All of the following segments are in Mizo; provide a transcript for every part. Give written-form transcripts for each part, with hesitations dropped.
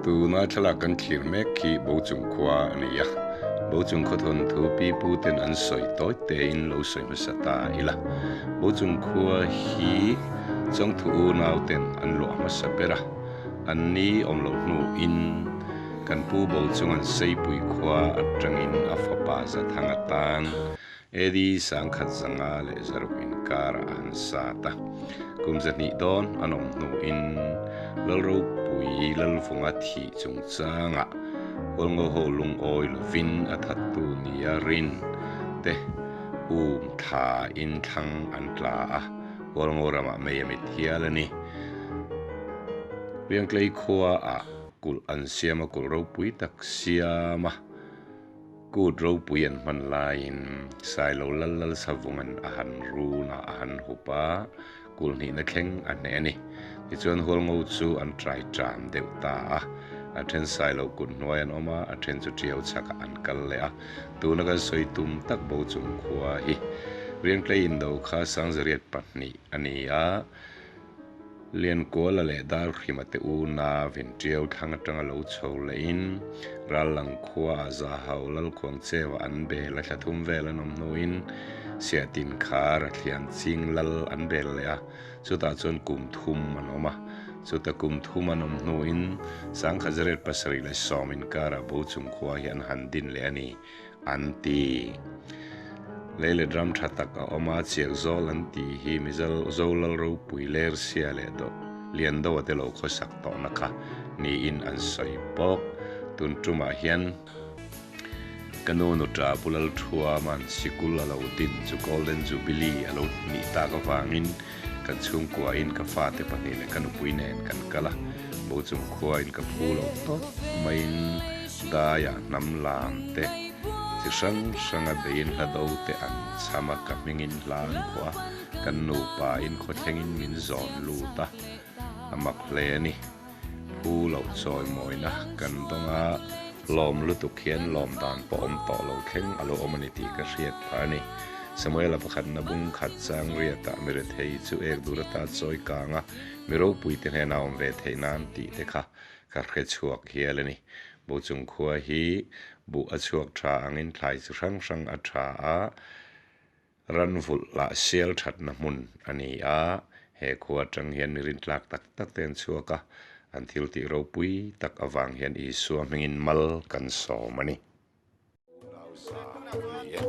Tuna thlalak kan thlir mek khi Bochung khua a ni a, Bochung khaw thawnthu pi pu ten an sawi tawi tein lo sawi hmasa ta ila. Bochung khua hi Chawngthu unau ten an luah hmasa ber a, an ni awm loh hnuin kan pu Bochung an Seipui khua atangin a fapa Zathanga tan AD 1506 inkarah a han sat a, kum 200 dawn an awm hnuin Lalropui Lalvunga thih chungchangah Hualngo ho lungawi lovin a thattu nia rin te um thlain thlang an tla a, Hualngo ramah mei a mit hial a ni. Riangtlei khuaah kulh an siam a, kulh ropui tak siam a. Kut ropui an hman laiin Sailo Lal Lal Savunga'n a han run a, a han hup a, kul hnihna thleng a hneh a ni. Tichuan Hualngo chu an trai ṭam deuh ta a, a ṭhen Sailo kut hnuai an awm a, a ṭhen chu ṭiau chhakah an kal leh a. Tuna kan sawi tum tak bo chung khua hi Riangtlei indo kha 2002 a ni a. Liankuala leh Darhrima te unau in ṭiau thlang aṭanga lo chho lehin ral lang khuaah Zahau Lalkhuangcheua an bel a thla thum vel an awm hnuin Siahtin khar a thlian ching lal an bel leh a, chutah chuan kum thum an awm a. Chuta kum thum an awm hnuin 1870 inkarah Bochung khua hi an han din leh a ni. An ti. Lei leh ram tha tak a awm a, chiak zawl an tih hi Mizo Zolal ropui Lersia leh do Liandoa te lo khawsak tawhna kha niin an sawi bawk. Tun tumah hian ka nu nuṭa Pu Lalthuama'n sikul a lo din chu Golden Jubilee a lo nih tak avangin kan chhungkuain ka fate pahnih leh ka nupui nen kan kal a, Bochung khuain ka phu lo tawp maiin Daiah hnam lam te, chi hrang hranga beiin hla do te an chham a, ka hmingin hla an phuah a, kan nupa in khawthlengin min zawn lut a, a mak hle a ni. Phu loh chawimawina kan dawng a, lawm lutuk hian lawm dan pawh awm tawh lo thleng a lo awm a ni tih ka hriat phah a ni. Samuela pakhatna bung khat chang riatah mi rethei chu ek dur ata chawi kang a, mi ropuite hnenah awm ve theih nan tih te kha Ka hre chhuak hial a ni. Bochung khua hi buh a chhuak tha angin thlai chi hrang hrang a tha a, ran vulh lah sial thatna hmun a ni a. He khua atang hian mi rintlak tak tak te an chhuak a, an thil tih ropui tak avang hian Isua hmingin mal kan sawm a ni. Nausa a ni e.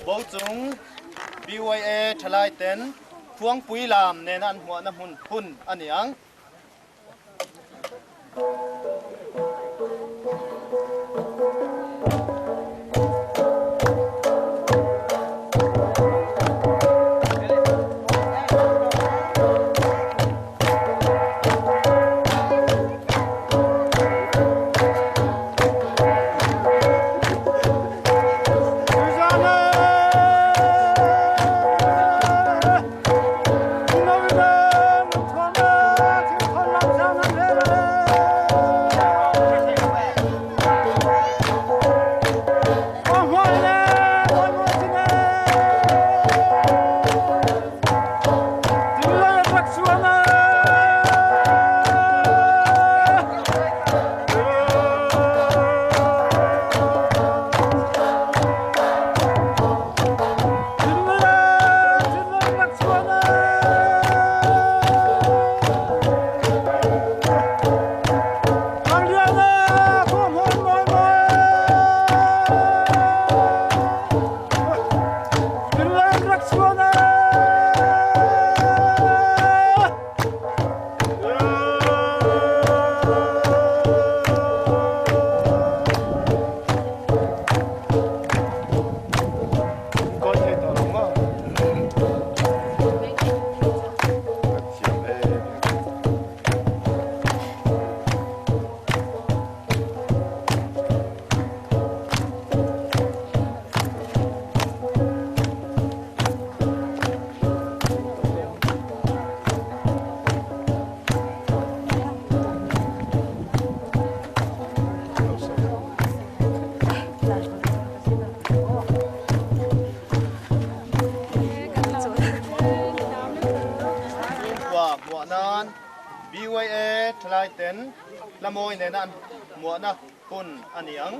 Bochung BYA thalai ten Khuangpui lam nena an hmuahna hmun hun a ni ang. Chhungkua hmuah nan BYA thalai ten hla mawi nena an hmuahna hun a ni ang.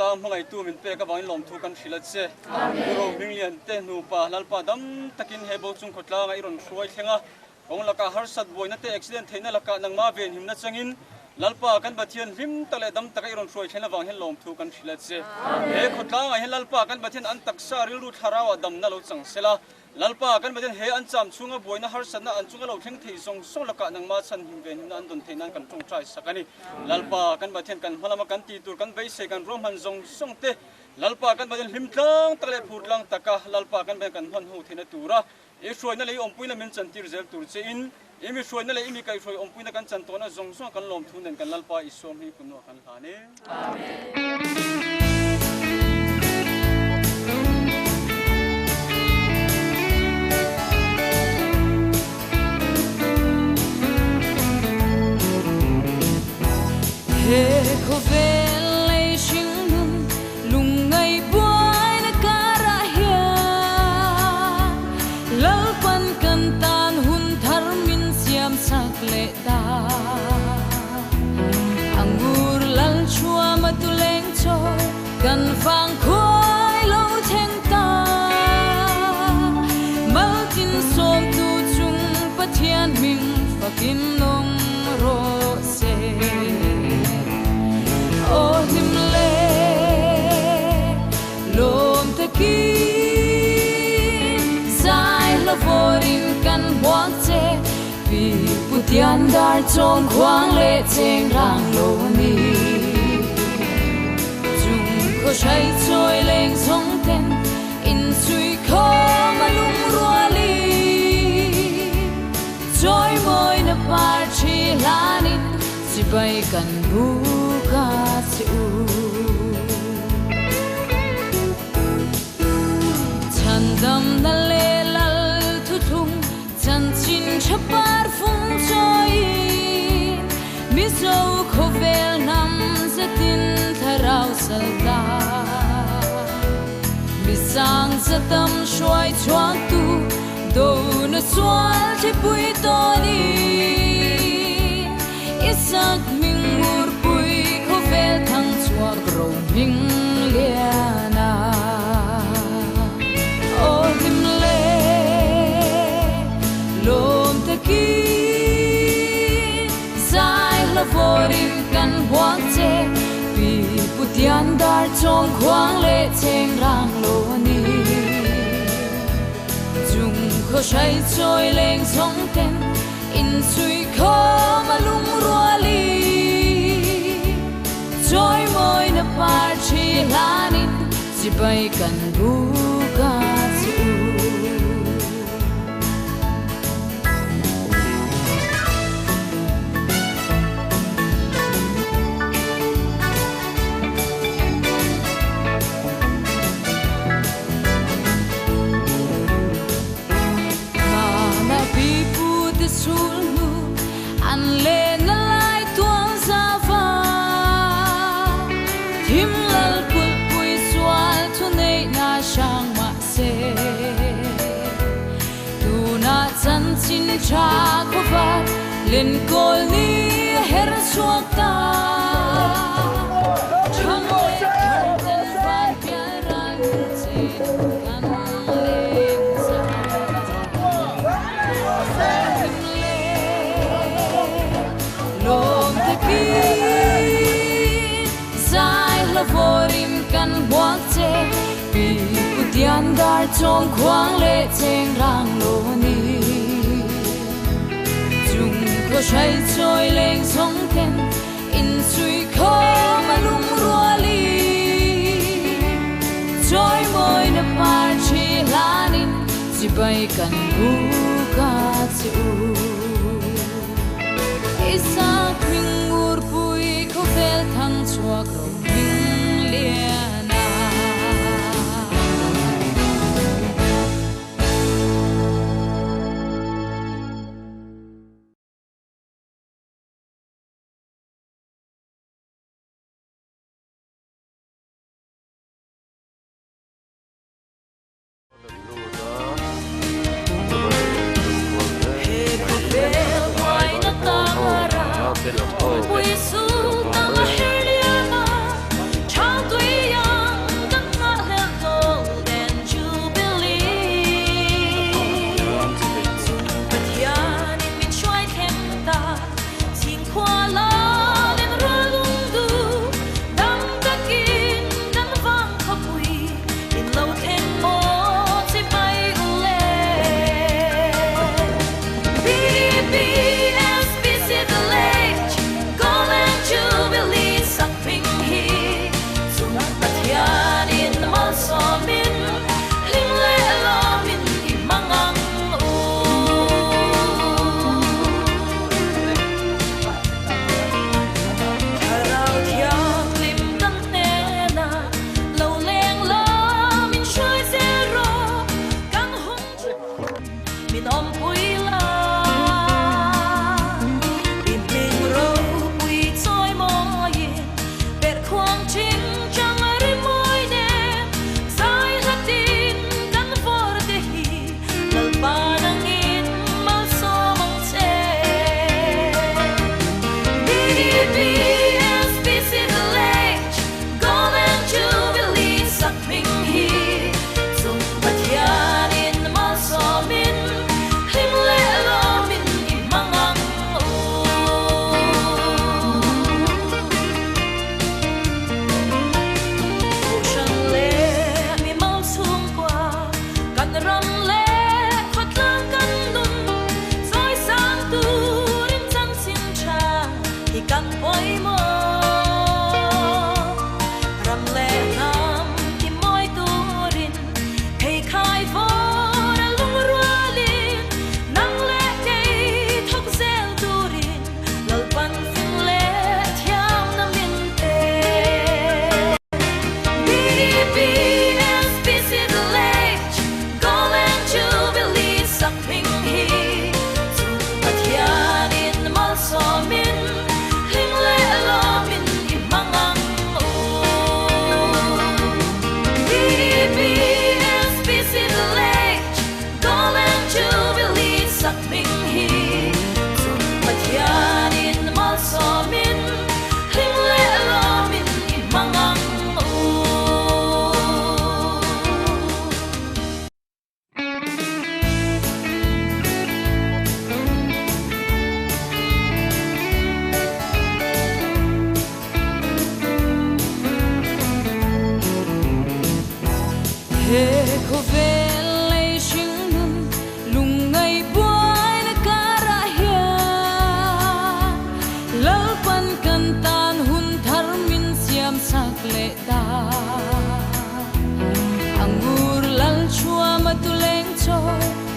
khawtlang hmangaihtu min pek avangin lawmthu kan hrilh a che. Pu Rohminglian te nupa Lalpa dam takin he Bochung khawtlanga i rawn hruai thleng a, kawng lakah harsat buaina te accident theihna lakah nangmah venhimna changin Lalpa kan Pathian hlim tak leh dam taka i rawn hruai thlen avang hian lawmthu kan hrilh a che. He khawtlangah hian Lalpa kan Pathian an taksa rilru thlarauah damna lo chang sela, Lalpa kan Pathian he an cham chhunga buaina harsatna an chunga lo thleng thei zawng zawng lakah nangmah chhan him ve himna an dawn theih nan kan tawngtai sak a ni. Lalpa kan Pathian kan hmalama kan tih tur kan beisei kan ruahman zawng zawng te Lalpa kan Pathian hlim tlang tak leh phur tlang taka Lalpa kan Pathian kan hman ho theihna tura i hruaina leh i awmpuina min chantir zel tur che in i mi hruaina leh i mi kaihhruai awmpuina kan chan tawhna zawng zawng kan lawmthu nen kan Lalpa i sawm hi kunnuah kan hlan e. Amen. He khawvel lei hringnun lungngai buaina karah hian Lalpan kan tan hun thar min siam sak leh ta. Angur lal chhuam a tu leng chawi kan vang khuai lo thleng ta. Maltin sawmtu chung Pathian hming fakin awm rawh se. Aw hlim le lawm takin zai hla vawrin kan hmuak che. Pi Pu Tian dar chawng khuang leh cheng rang lo ni. Chung khaw hrai chawi leng zawng ten in chui khawm a lungruali. Chawi mawi na par thi hlanin chibai kan buk a che u. Chhandamna leh lal thuthlung Chanchin tha par fung chawiin Mizo khawvel hnam zetin thlarau sal ta. Mi sang zatam hruai chhuaktu do na sual thipui tawnin Isak hming murpui khawvel thang chhuak ro hming liana. Aw hlim le lawm takin zai hla vawrin kan huang che Pi Pu Tian dar chawng khuang leh cheng rang lo ni. Chung khaw hrai chawi leng zawng ten in chui khawm a lungruali. Chawi mawi na par thi hlanin chibai kan buk a che u. Hmanah pipu te sulhnu an len na lai tuang za va. Thim lal kulhpui sual thu neih na hrang mahse. Tunah chanchin tha khuavar lenkawl ni a her chhuak ta. Thang leh thar ten van pial ral hun chin kan leng za. Hlim le lawm takin zai hla vawrin kan hmuak che Pi Pu Tian dar chawng khuang leh cheng rang lo ni. Chung khaw hrai chawi leng zawng ten in chui khawm a lungruali. Chawi mawi na par thi hlanin chibai kan buk a che u. Isak hming ngurpui khawvel thang chhuak ro hming lian a.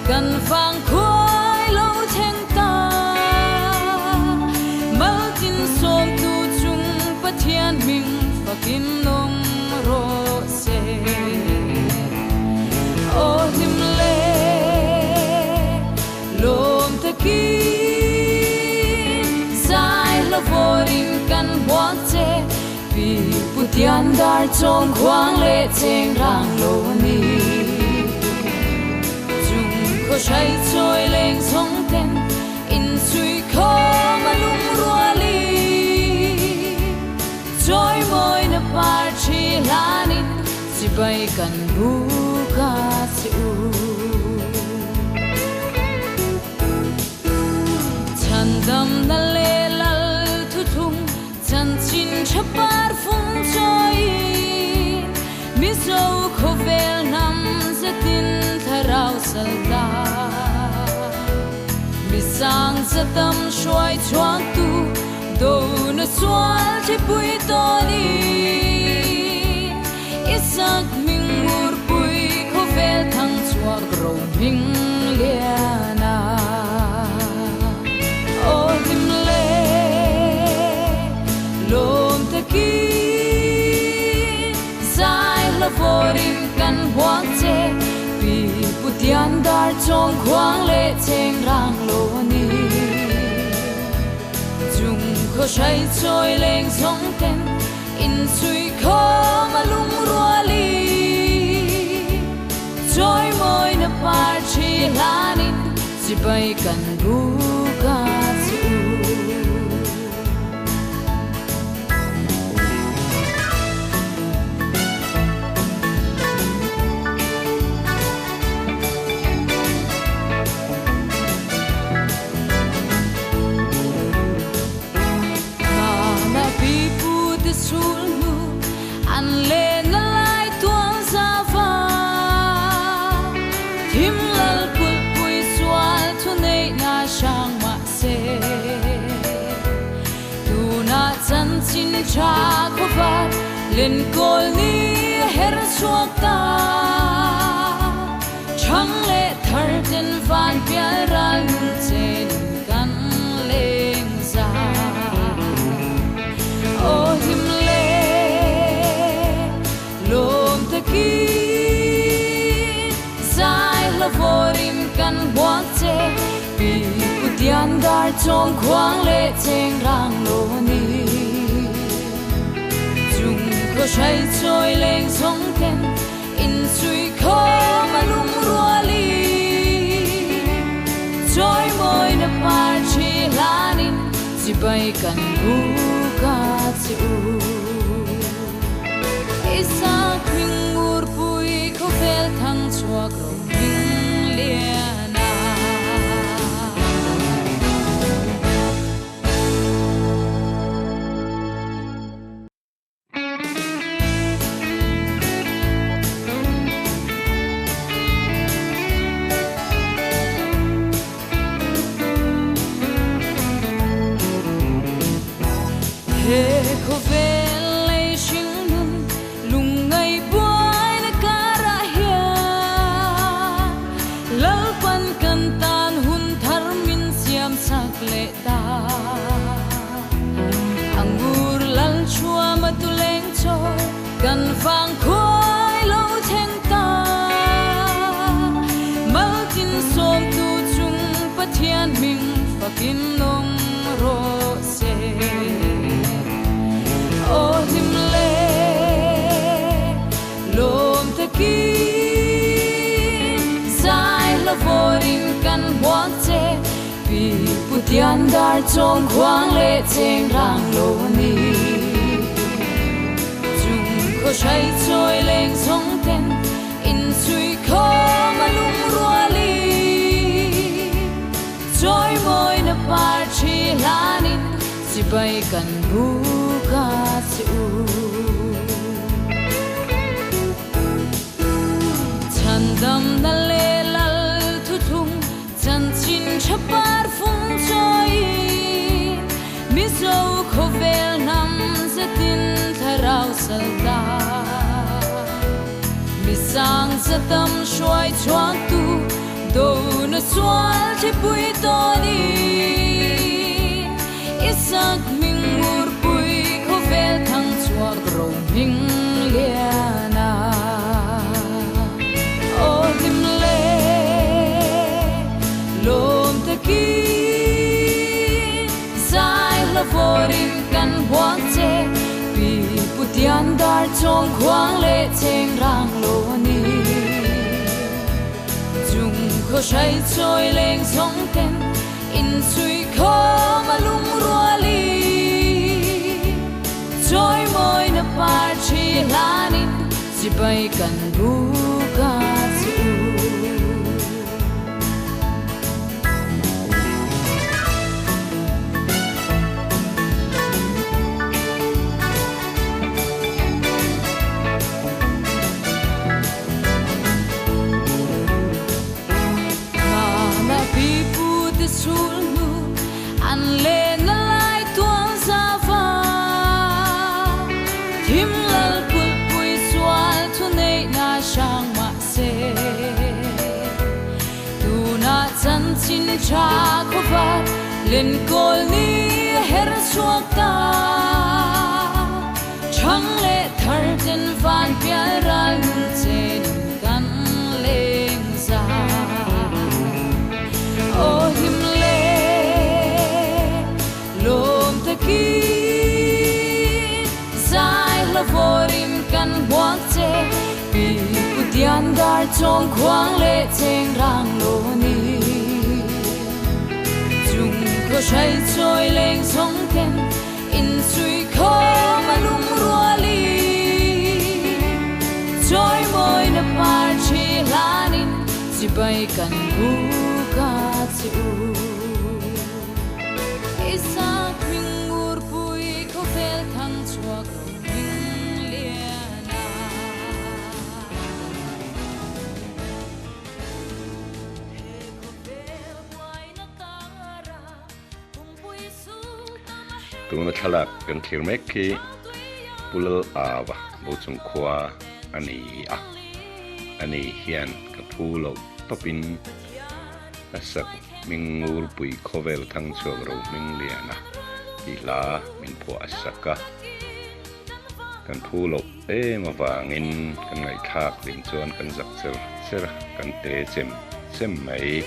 Kan vang khuai lo thleng ta. Maltin sawmtu chung Pathian hming fakin awm rawh se. Aw hlim leh lawm takin zai hla vawrin kan hmuak che. Pi Putian dar chawng khuang leh cheng rang lo ni. Chung khaw hrai chawi leng zawng ten in chui khawm a lungrual i chawi mawina par thi hlanin chibai kan buk a che u. Chhandamna leh lal thuthlung Chanchin tha par fung chawiin Mizo khawvel hnam zetin thlarau sal ta. Mi sang za tam hruai chhuaktu do na sual thipui tawnin Isak hming murpui khawvel thang chhuak ro hming lian a. Aw hlim leh lawm takin zai hla vawrin kan huak che Pi Putian dar chawng khuang leh cheng rang lo ni. Chung khaw hrai chawi leng zawng ten in chhui khawm a lungrual i chawi mawina par thi hlanin Chibai kan buk a che u. Hmana pipu te sul hnu an lehna lai tual za va. Thim lal kulhpui sual thu neihna hrang mah se. Tunah chanchin tha khawvar lenkawl ni her chhuak ta. Thang leh thar ten van pial ral nun chen kan leng za. Aw hlim leh lawm takin zai hla vawrin kan hmuak che Pi Putian dar chawng khuang leh cheng rang lo ni. Chung khaw hrai chawi leng zawng ten in chui khawm a lungrual i chawi mawina par thi hlanin chibai kan buk a che u. Isaac hming murpui khawvel thang chhuak ro hming lian a. He khawvel lei hringnun lungngai buaina karah hian Lalpan kan tan hun thar min siam sak leh ta. Angur lal chhuam a tu leng chawi kan vang khuai lo thleng ta. Maltin sawmtu chung Pathian hming fakin awm rawh se. Aw hlim leh lawm takin zai hla vawrin kan hmuak che. Pi Putian dar chawng khuang leh cheng rang lo ni. Chung khaw hrai chawi leng zawng ten in chui khawm a lungrual i chawi mawina par thi hlanin chibai kan buk a che u. Chhandamna leh lal thuthlung Chanchin tha par fung chawiin Mizo khawvel hnam zetin thlarau sal ta. Mi sang za tam hruai chhuaktu Do na sual thipui tawnin Isak hming ngurpui khawvel thang chhuak ro hming liana. Aw hlim le lawm takin zai hla vawrin kan huang che Pi Putian dar chawng khuang leh cheng rang lo a ni. Chung khaw hrai chawi leng zawng ten inchhui khawm a lungruali chawi mawina par thi hlanin chibai kan buk a chu. Mana pipu te sulhnu an len na lai tuang za va Thim lal kulhpui sual thu neih na hrang mahse Tunah chanchin tha khuavar lenkawl ni a her chhuak ta. Thang leh thar ten van pial ral nun chen kan leng za. Aw hlim le lawm takin zai hla vawrin kan hmuak che Pi Putian dar chawng khuang leh cheng rang lo ni. Chung khaw hrai chawi leng zawng ten Inchhui khawm a lungruali Chawimawina par thi hlanin chibai kan buk a che u. Isaac hming ngurpui khawvel thang chhuak ro hming lian a. He khawvel buaina kara. Tuna thlalak kan thlir mek khi Pu Lal Ava Bochung khua a ni a, ani hian ka phu loh tawpin a sak hming Ngurpui khawvel thang chhuak ro hming lian a tih hla min phuah a sak a, kan phu loh em avangin kan ngaihthlak hlim chuan kan zak cher cher a, kan te chem chem mai.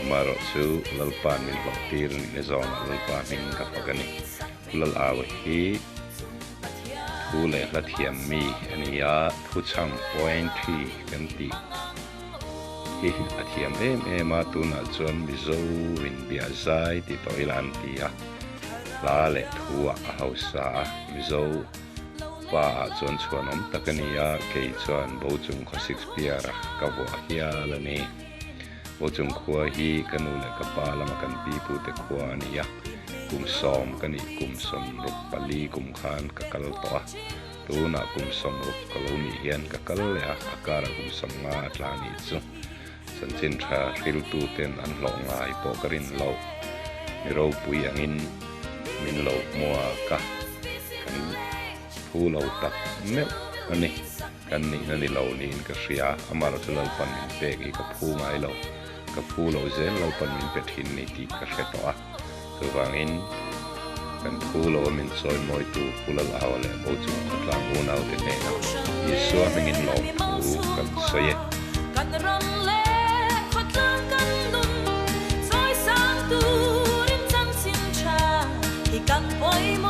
Amaherawh chu Lalpa'n min hlawh tir a nihna zawnah Lalpa hming ka fak a ni. Pu Lal Aua hi thu leh hla thiam mi a ni a, thuchhang poetry kan tih hi a thiam em em a, tunah chuan Mizo in biah zai tih tawh ila an ti a, hla leh thu-ah a hausa a, Mizo pa ah chuan chhuanawm tak a ni a, kei chuan Bochung khaw Shakespeare-a ka vuah hial a ni. Bochung khua hi ka nu leh ka pa lama kan pi pute khua a ni a, kum sawm ka nih kum 64 kum khan ka kal tawh a, tunah kum 60 ka lo nih hian ka kal leh a, a karah kum 50 a tla nih chu chanchin tha hriltu ten an hlawh ngai pawh ka rin loh. Mi ropui angin min lo hmuak a, kan phu lo tak meuh a ni. Kan nihna ni lo niin ka hria, amaherawh chu Lalpan min pek hi ka phu ngai lo, ka phu lo zel Lalpan min pe thin ni tih ka hre tawh a, chuvangin kan phu lo a min chawi mawitu Pu Lalaua leh Bochung khawtlang unaute hnenah Isua hmingin lawmthu kan sawi e. Kan ram leh khawtlang kan nun chawi sang turin changchin tha hi kan pawimawh.